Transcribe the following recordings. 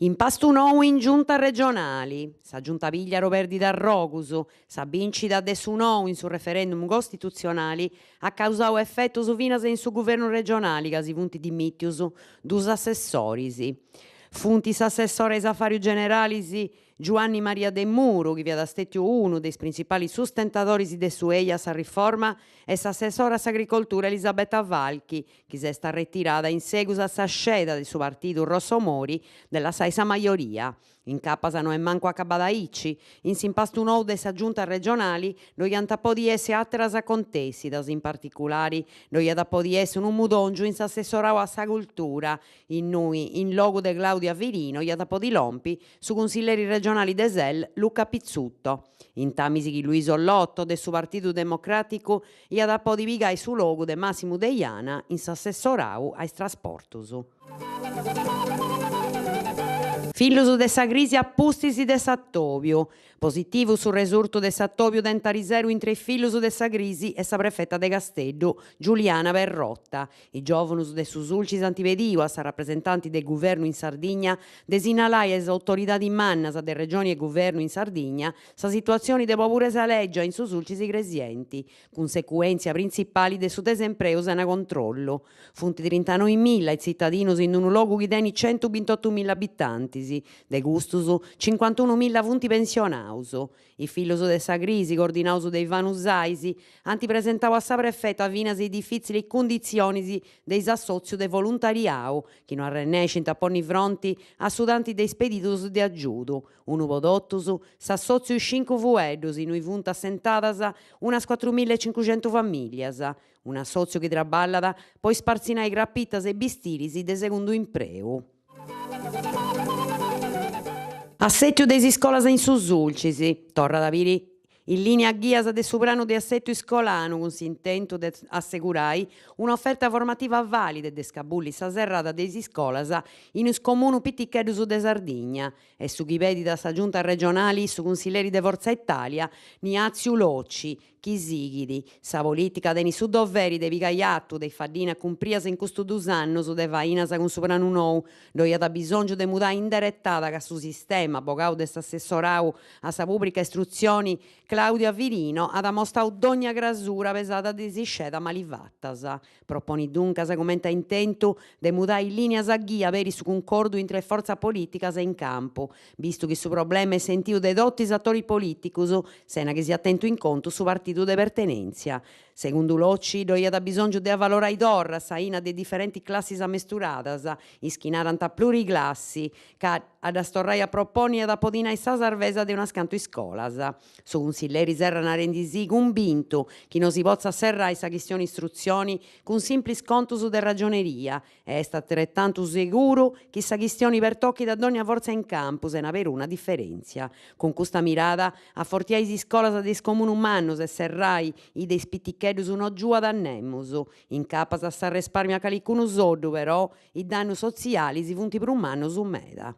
Impastu nou in Giunta regionali. Sa Giunta Pigliaru perdit arrogus. Sa bìncida de su nou in su referendum costitutzionali at causau efetus finas in su guvernu regionali ca si funt dimìtius dus assessoris. Funt s'assessori a is afàrius generalis Giuanni Maria Demuru, chi fiat stètiu unu de is printzipalis sustentadoris de su eja a sa riforma, e s'assessora a s'agricoltura Elisabetta Falchi, chi s'est arretirada in segus a sa sceda de su partidu Rossomori de lassai sa majoria. Incapas no est mancu acabada aici, in s'impastu nou de sa Giunta regionali ddoi ant a podi essi àteras acontèssidas, in particulari ddoi at a podi essi unu mudòngiu in s'assessorau a sa cultura, innui in logu de Claudia Firino iat a podi lompi su cunsilleri regionali de Sel Luca Pizzuto, intamis chi Luiso Lotto de su Partidu Democràticu iat a podi pigai su logu de Massimu Deiana in s'assessorau a is trasportus. Fillus de sa crisi a pustis de s'atòbiu. Positivu su resurtu de s'atòbiu tentu ariseru intre is fillus de sa crisi e sa prefeta de Casteddu, Giuliana Perrotta. Is giòvunus de su Sulcis ant pediu a sa rapresentanti de Guvernu in Sardigna de sinnalai a is autoridadis mannas de Regioni e Guvernu in Sardigna sa situatzioni de poburesa lègia in su Sulcis Igresienti, cunsecuèntzia printzipali de su desempreu sena controllu. Funt trintanoimilla is tzitadinus in unu logu chi tenit centubintotumilla abitantis, de custus cincuantunumilla funt pensionaus. Is fillus de sa crisi, coordinaus de Ivanu Sais, ant presentau a sa prefeta finas is difìtzilis cunditzionis de is assòtzius de voluntariau, chi no arrennescint a ponni fronti a su tanti de is pedidus de agiudu. Unu po totus, s'assòtziu Is Cincu Fueddus, innui funt assentadas unas cuatrumillaecincuxentu famìllias, un'assòtziu chi traballat po ispartzinai crapitas e bistiris de segundu impreu. Assètiu de is iscolas in su Sulcis, torrat a biri is lìnias ghias de su pranu de assètiu iscolanu cun s'intentu de assegurai un'oferta formativa vàlida e de scabulli sa serrada de is iscolas in is comunus piticheddus de Sardigna. Est su chi pedit a sa Giunta regionali su cunsilleri de Fortza Italia Niàtziu Locci, chi sighit, sa polìtica tenit su doveri de pigai atu de is faddinas cumprias in custus dus annus de fainas cun su pranu nou. Ddoi at bisòngiu de mudai inderetada ca su sistema, bogau de s'assessorau a sa pùbrica istrutzioni Claudia Firino, at amostau dònnia crasura pesada de is iscedas mali fatas. Proponit duncas cumenti a intentu de mudai is lìnias ghia peri su cuncordu intre is fortzas polìticas in campu, bistu chi su problema est sentiu de totu is atoris polìticus, sena chi siat tentu in contu su partidu de pertenèntzia. Segundu Locci ddoi at bisòngiu de avalorai torra s'aina de diferentis classis amesturadas, is chi narant pluriclassi, ca a ddas torrai a proponni at a podi nai sa sarvesa de unas cantu iscolas. Su cunsilleri serrat narendisì cumbintu chi no si potzat serrai sa chistioni istrutzioni cun simplis contus de ragioneria e est ateretantu seguru chi sa chistioni pertochit a dònnia fortza in campu sena peruna diferèntzia. Cun custa mirada, afortiai is iscolas de is comunus mannus e serrai is de is piticheddus no giuat a nemus. Incapas s'arrespàrmiat calicunu soddu però is dannus sotzialis funt prus mannus meda.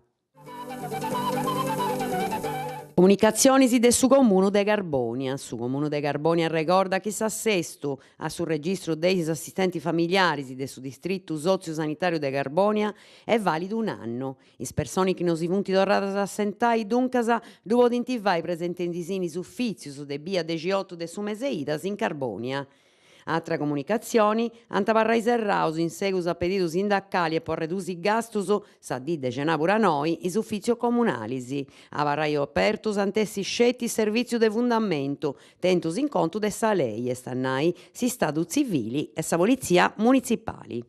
Comunicatzionis de su Comunu de Carbònia. Su Comunu de Carbònia arregordat chi s'assestu a su registru de is assistentis familiaris de su Distritu Sotziu-Sanitàriu de Carbònia est vàlidu un'annu. Is personis chi no si funt torradas a assentai, duncas, ddu podint fai presentendisì in is ufìtzius de bia dexiotu de su mes'e Idas in Carbònia. Atra comunicatzioni, ant abarrai serraus in segus a pedidu sindacali e po arredusi gastus, sa dì de cenàbura noi, is ufìtzios comunalis. Abarrai opertus ant essi sceti is servìtzius de fundamentu, tentus in contu de sa lei, est a nai s'Istadu tzivili e sa Politzia munitzipali.